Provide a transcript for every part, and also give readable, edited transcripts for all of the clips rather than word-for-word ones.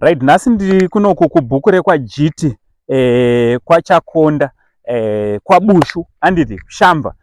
Right, nhasi ndiri kunoku kubhuku rekwaJiti, kwaChakonda, kwaBushu, handiti Shamva,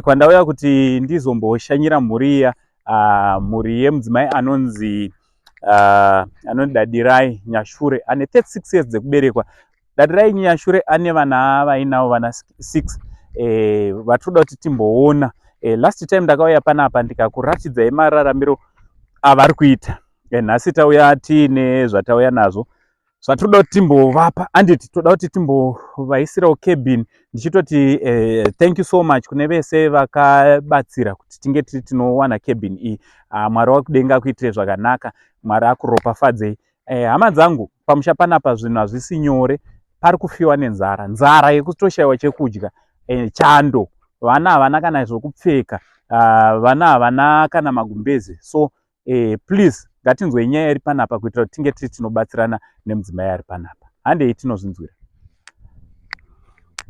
kwandauya kuti ndizomboshanyira mhuri iya, mhuri yemudzimai anonzi Dadirai Nyashure, ane 36 years dzekuberekwa. Dadirai Nyashure ane vana vainavo, vana 6, vatinoda kuti timboona. Last time ndakauya panapa ndikakuratidzai mararamiro avari kuita. Nhasi tauya tiine zvatauya nazvo zvatinoda kuti timbovapa, anditi toda kuti timbovaisirawo cabin. Ndichitoti thank you so much kune vese vakabatsira kuti tinge tiri tinowana cabin iyi. Mwari wakudenga akuitire zvakanaka, Mwari akuropafadzei. Hama dzangu, pamusha panapa zvinhu hazvisi nyore, pari kufiwa nenzara, nzara yekutoshayiwa chekudya, chando, vana havana kana zvokupfeka, vana havana kana magumbezi. So please, ngatinzwei nyaya iri panapa kuitira kuti tinge tiri tinobatsirana nemudzimai ari panapa. Handei tinozvinzwira.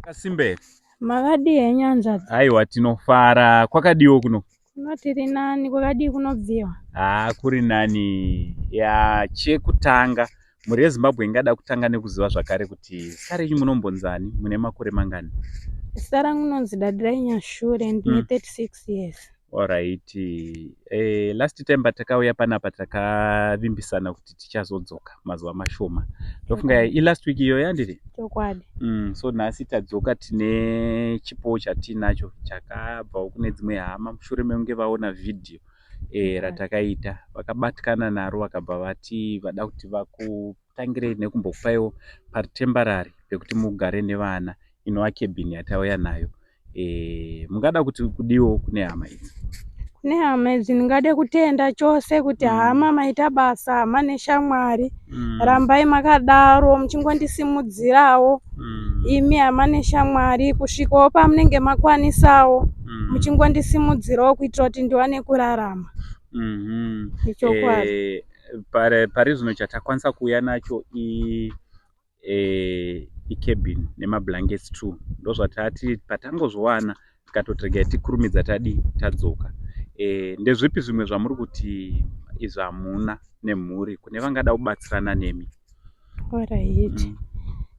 Kasimberi. Makadii henyu, hanzvadzi? Aiwa, tinofara. Kwakadiwo kuno? Kuno tiri nani, kwakadii kunobviwa? Haa, kuri nani. Ya, chekutanga, mhuri yeZimbabwe ingada kutanga nekuziva zvakare kuti zita renyu munombonzani, mune makore mangani? Zita rangu nonzi Dadirai Nyashure, ndine 36 years. Alright, last time patakauya panapa takavimbisana kuti tichazodzoka mazuva mashoma. Ndofunga ilast week iyoyo, handiti? Chokwadi. So nhasi tadzoka tine chipo chatiinacho chakabvawo kune dzimwe hama mushure mekunge vaona vhidhiyo ratakaita, vakabatikana naro, vakabva vati vada kuti vakutangirei nekumbokupaiwo patemporary pekuti mugare nevana, inova cabin yatauya nayo. Mungada kuti kudiwo kune hama idzi? Kune hama idzi ndingade kutenda chose kuti hama, maita basa, hama neshamwari. Rambai makadaro muchingondisimudzirawo imi hama neshamwari, kusvikawo pamunenge makwanisawo, muchingondisimudzirawo kuitira kuti ndiwane kurarama. Ichokwadi. Pari zvino chatakwanisa kuuya nacho icabin nemablankets 2. Ndozvatati patangozviwana tikatoti regai tikurumidza tadi tadzoka. Ndezvipi zvimwe zvamuri kuti izvi hamuna nemhuri, kune vangada kubatsirana nemi? Alright.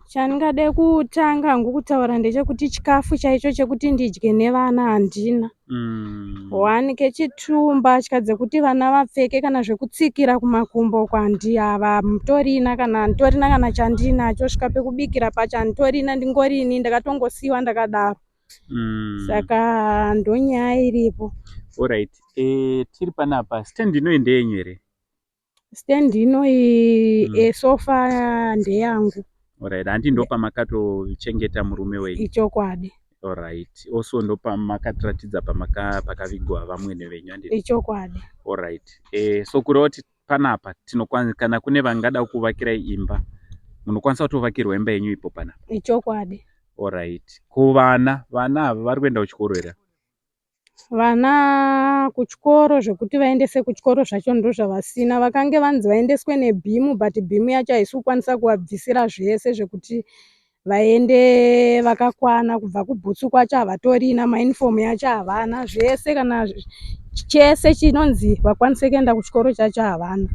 Chandingade kutanga hangu kutaura ndechekuti chikafu chaicho chekuti ndidye nevana handina. One kechi2, mbatya dzekuti vana vapfeke kana zvekutsikira kumakumbo kwandi havatorina, kana handitorina kana chandinacho. Svika pekubikira pacho handitorina, ndingorini ndakatongosiyiwa ndakadaro. Saka ndonyaya iripo. Alright, tiri panapa, stand inoyi ndeyenyu here? Stand inoyi, sofa ndeyangu. Alright, handi ndopamakatochengeta murume wenyu? Ichokwadi. Alright, also ndopamakatiratidza pakavigwa vamwene venyu, handiti? Ichokwadi. Alright, so kureva kuti panapa tinokwanisa, kana kune vangada kuvakirai imba, munokwanisa kutovakirwa imba yenyu ipo panapa? Ichokwadi. Alright, ko vana, vana ava vari kuenda kuchikoro here? Vana kuchikoro, zvekuti vaendese kuchikoro zvacho ndozvavasina. Vakange vanzi vaendeswe neBEAM, but BEAM yacho haisi kukwanisa kuvabvisira zvese zvekuti vaende vakakwana. Kubva kubhutsu kwacho havatorina, mayunifomu yacho havana, zvese, kana chese chinonzi vakwanise kuenda kuchikoro chacho havana.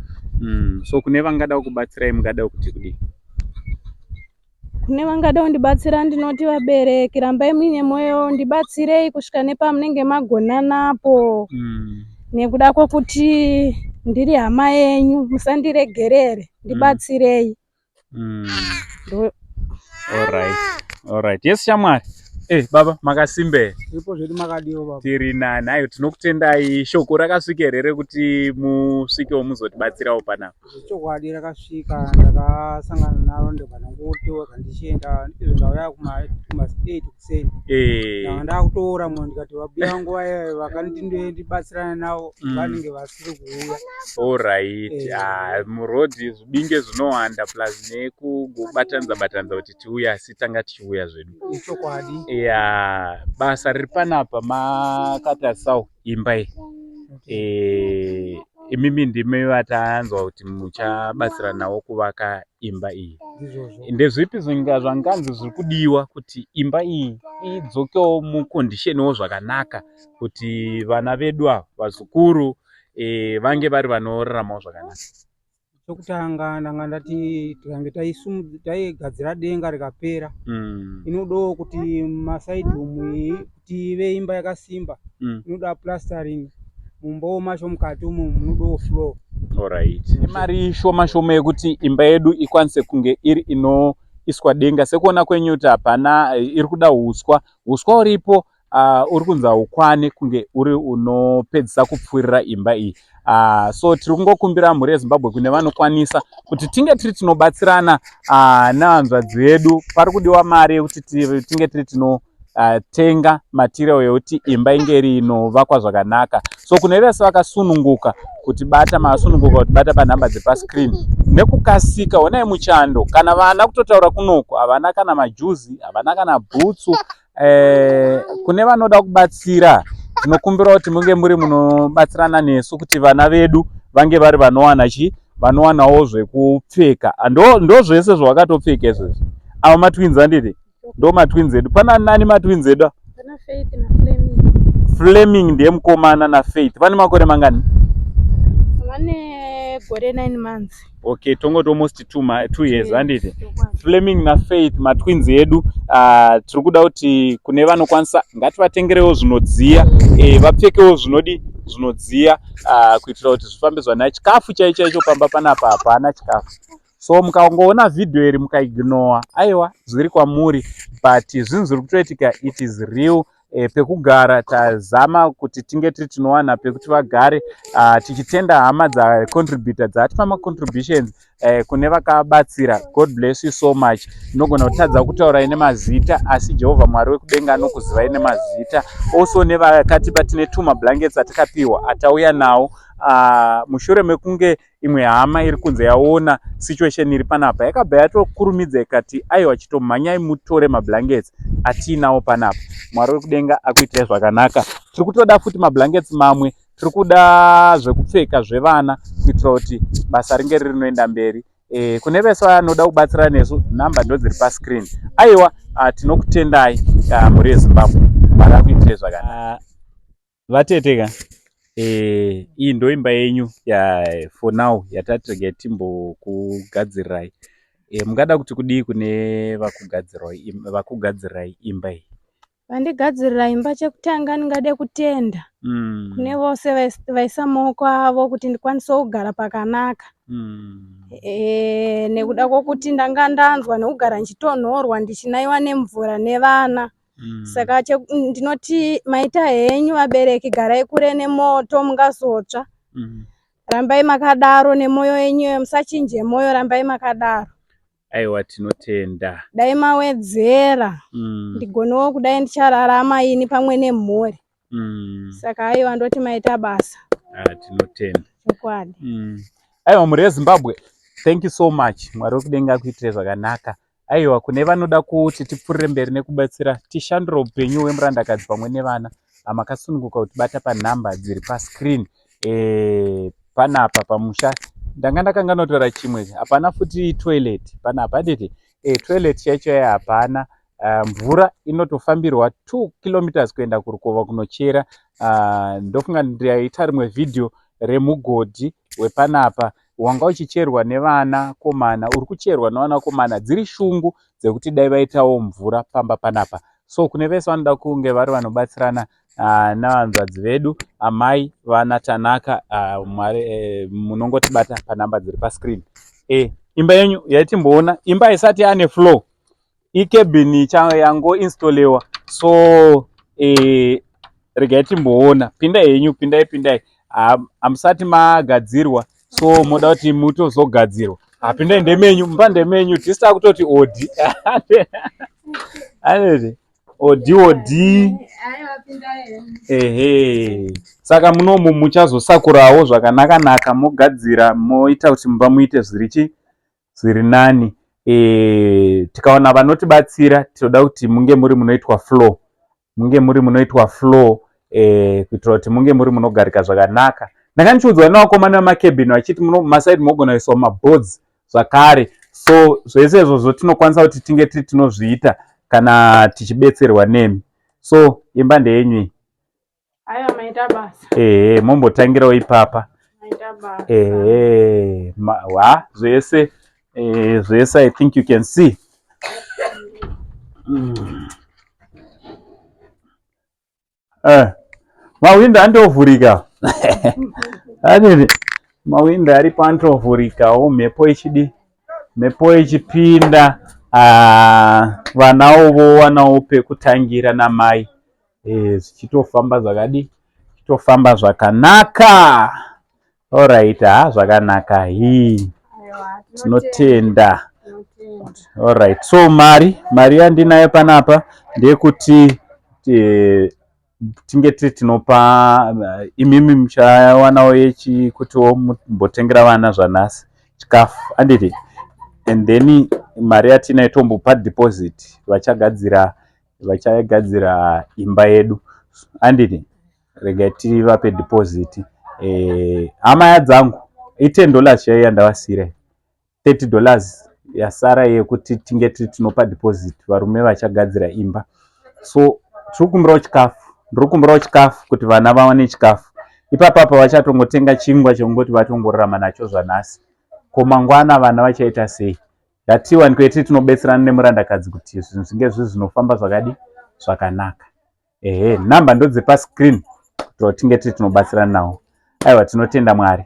So kune vangada kubatsirai, mungada kuti kudii? Kune vangada kundibatsira ndinoti vabereki, rambai muine mwoyo, ndibatsirei kusvika nepamunenge magona napo, nekuda kwokuti ndiri hama yenyu, musandiregerere, ndibatsirei. Alright, yes shamwari. Baba, makasimba here? Tiripo zvedu, makadiwo baba? Tiri nani. Ayo, tinokutendai. Shoko rakasvika here rekuti musvikewo muzotibatsirawo panapa? Zvechokwadi rakasvika, ndakasangana naro, ndobva ndangotora ndichienda. Izvo ndauya kuma 8 kuseni, ndanga ndakutoora mwoyo, ndikati vabuya nguva iyayo vakanditi ndibatsirane navo, vanenge vasiri kuuya. Alright. Ah, murodhi zvibinge zvinowanda, plus nekubatanidza batanidza kuti tiuye, asi tanga tichiuya zvedu. Ichokwadi. Ya, basa riri panapa, makatarisawo imba iyi. Imimi ndimi vatanzwa kuti muchabatsira nawo kuvaka imba iyi. Ndizvozvo. Ndezvipi zvanganzi zviri kudiwa kuti imba iyi idzokewo muconditionwo zvakanaka, kuti vana vedu ava, vazukuru, vange vari vanoraramawo zvakanaka? Chokutanga ndanga ndati tikange taigadzira denga rikapera inodawo kuti masaidhi umu kuti ive imba yakasimba inoda plastering mumbawo macho mukati umu munodawo floor. Alright. Nemari shoma shoma yekuti imba yedu ikwanise kunge iri inoiswa denga sekuona kwenyu kuti hapana iri kuda uswa uswa uripo uri kunzi haukwane kunge uri unopedzisa kupfuurira imba iyi so tiri kungokumbira mhuri yeZimbabwe kune vanokwanisa kuti tinge tiri tinobatsirana nehanzvadzi vedu. Pari kudiwa mari yekuti tinge tiri tinotenga material yekuti imba inge iri inovakwa zvakanaka. So kune vese vakasununguka kutibata, makasununguka kutibata panhamba dzepascreen nekukasika. Honai muchando, kana vana kutotaura kunoku havana kana majuzi, havana kana bhutsu. Kune vanoda kubatsira, tinokumbira kuti munge muri munobatsirana nesu kuti vana vedu vange vari vanowana chi vanowanawo zvekupfeka. Ndo zvese zvavakatopfeka izvezvi ava matwins, handiti? Ndo matwins edu. Pana nani matwins edu? Pana Faith naFleming. Fleming ndiye mukomana naFaith. Vane makore mangani? Vane gore 9 months. Okay, tongoti almost 2 years, handiti? Fleming naFaith matwins edu. Tiri kuda kuti kune vanokwanisa ngativatengerewo zvinodziya, vapfekewo zvinodi zvinodziya kuitira kuti zvifambe zvanaka. Chikafu chaicho chaicho pamba panapa hapana chikafu. So mukangoona vhidhiyo iri mukaignora, aiwa, zviri kwamuri, but zvinhu zviri kutoitika, it is real. Pekugara tazama kuti tinge tiri tinowana pekuti vagare. Tichitenda hama dzacontributa, dzatipa macontributions, kune vakabatsira, God bless you so much. Ndinogona kutadza kutaurai nemazita, asi Jehovha Mwari wekudenga anokuzivai nemazita. Also nevakatipa, tine two mablankets atakapiwa atauya nawo mushure mekunge imwe hama iri kunze yaona situation iri panapa, yakabva yatokurumidza ikati, "Aiwa, chitomhanyai mutore mablankets atiinawo panapa." Mwari wekudenga akuitirai zvakanaka. Tiri kutoda futi mablankets mamwe, tiri kuda zvekupfeka zvevana kuitira kuti basa ringe rinoenda mberi. Kune vese vanoda kubatsira nesu, nhamba ndo dziri pascreen. Aiwa, tinokutendai, mhuri yeZimbabwe. Mwari akuitirai zvakanaka. Vatete ka, iyi ndo imba yenyu ya for now yatati regai timbokugadzirirai. Mungada kuti kudii kune vakugadzirirai imba iyi? Vandigadzirira imba, chekutanga ndingade kutenda kune vose vaisa maoko avo kuti ndikwanise kugara pakanaka. Nekuda kwokuti ndanga ndanzwa nekugara ndichitonhorwa, ndichinaiwa nemvura nevana. Saka ndinoti maita henyu vabereki, garai kure nemoto, mungazotsva. Rambai makadaro nemwoyo yenyu, musachinje mwoyo, rambai makadaro. Aiwa, tinotenda. Dai mawedzera ndigonewo kudai ndichararama ini pamwe nemhuri. Saka aiwa, ndoti maita basa. Ah, tinotenda. Chokwadi. Aiwa, mhuri yeZimbabwe, thank you so much. Mwari wekudenga akuitire zvakanaka. Aiwa, kune vanoda kuti tipfuurire mberi nekubatsira tishandure upenyu hwemurandakadzi pamwe nevana, makasununguka kutibata panhamba dziri pascreen. Panapa pamusha ndanga ndakanganotora chimwe, hapana futi toilet panapa, handiti? Toilet chaicho yai hapana. Mvura inotofambirwa 2 kilometers kuenda kurukova kunochera. Ndofunga ndaita rimwe vhidhiyo remugodhi wepanapa wanga uchicherwa nevanakomana, uri kucherwa nevanakomana. Dziri shungu dzekuti dai vaitawo mvura pamba panapa. So kune vese vanoda kunge vari vanobatsirana navanzvadzi vedu, amai vana Tanaka, Mwari, munongotibata panhamba dziri pascreen. Imba yenyu yaitimboona, imba isati yaane floor, icabin yangoinstallwa. So regai timboona. Pindai henyu, pindai, pindai. Hamusati magadzirwa, so moda kuti mutozogadzirwa. Pindai, ndemenyu mumba, ndemenyu. Tisi takutoti odi aneti odi odi. Ehe, saka munomu muchazosakurawo zvakanaka naka, mogadzira, moita kuti mumba muite zviri chi zviri nani. Tikaona vanotibatsira, tinoda kuti munge muri munoitwa floor, munge muri munoitwa floor, kuitira kuti munge muri munogarika zvakanaka. Ndanga ndichiudzwa nevakomana vemacabin vachiti mumasaidi mogona kuiswa maboards zvakare. So zvese izvozvo tinokwanisa kuti tinge tiri tinozviita kana tichibetserwa nemi. So imba ndeyenyu iyi. Aiwa, maita basa. Ehe, mombotangirawo ipapa. Maita. Ehe, wa zvese eh, zvese I think you can see. Eh, mahwindo andovhurika anini mahwindo aripo anotovhurikawo mhepo ichidi mhepo ichipinda. Ah, vanawo vowanawo pekutangira namai eh, zvichitofamba zvakadi zvichitofamba zvakanaka. Alright, ha zvakanaka hii, tinotenda. Alright, so mari mari yandinayo panapa ndeyekuti eh, tinge tiri tinopa eh, imimi muchawanawo yechi kutiwo mumbotengera vana zvanhasi chikafu anditi, and then mari yatinayo tombopa deposit vachagadzira vachagadzira imba yedu anditi. Regai tivape deposit eh, hama yadzangu i10 dollars chaiyo yandavasira, 30 dollars yasara yekuti tinge tiri tinopa deposit varume vachagadzira imba. So tiri kukumbirawo chikafu, ndiri kukumbirawo chikafu kuti vana vawane chikafu ipapapa vachatongotenga chingwa chekungoti vatongorarama nacho zvanhasi. Ko mangwana vana vachaita sei? Ngatiwanikwe tiri tinobetserana nemurandakadzi kuti zvinhu zvinge zviri zvinofamba zvakadi zvakanaka. Ehe, nhamba ndodzepa screen kuti tinge tiri tinobatsirana nawo. Aiwa, tinotenda Mwari.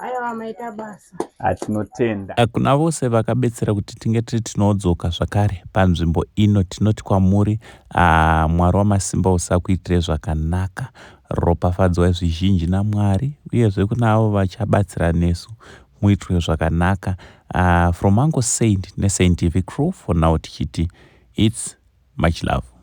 Aiwa, maita basa. Hatinotenda. Kuna vose vakabetsera kuti tinge tiri tinodzoka zvakare panzvimbo ino, tinoti kwamuri ah, Mwari wamasimba usakuitire zvakanaka, ropafadzwai zvizhinji naMwari. Uyezve kuna avo vachabatsira nesu, muitirwe zvakanaka. From Uncle Saint neSaint TV crew, for now tichiti it's much love.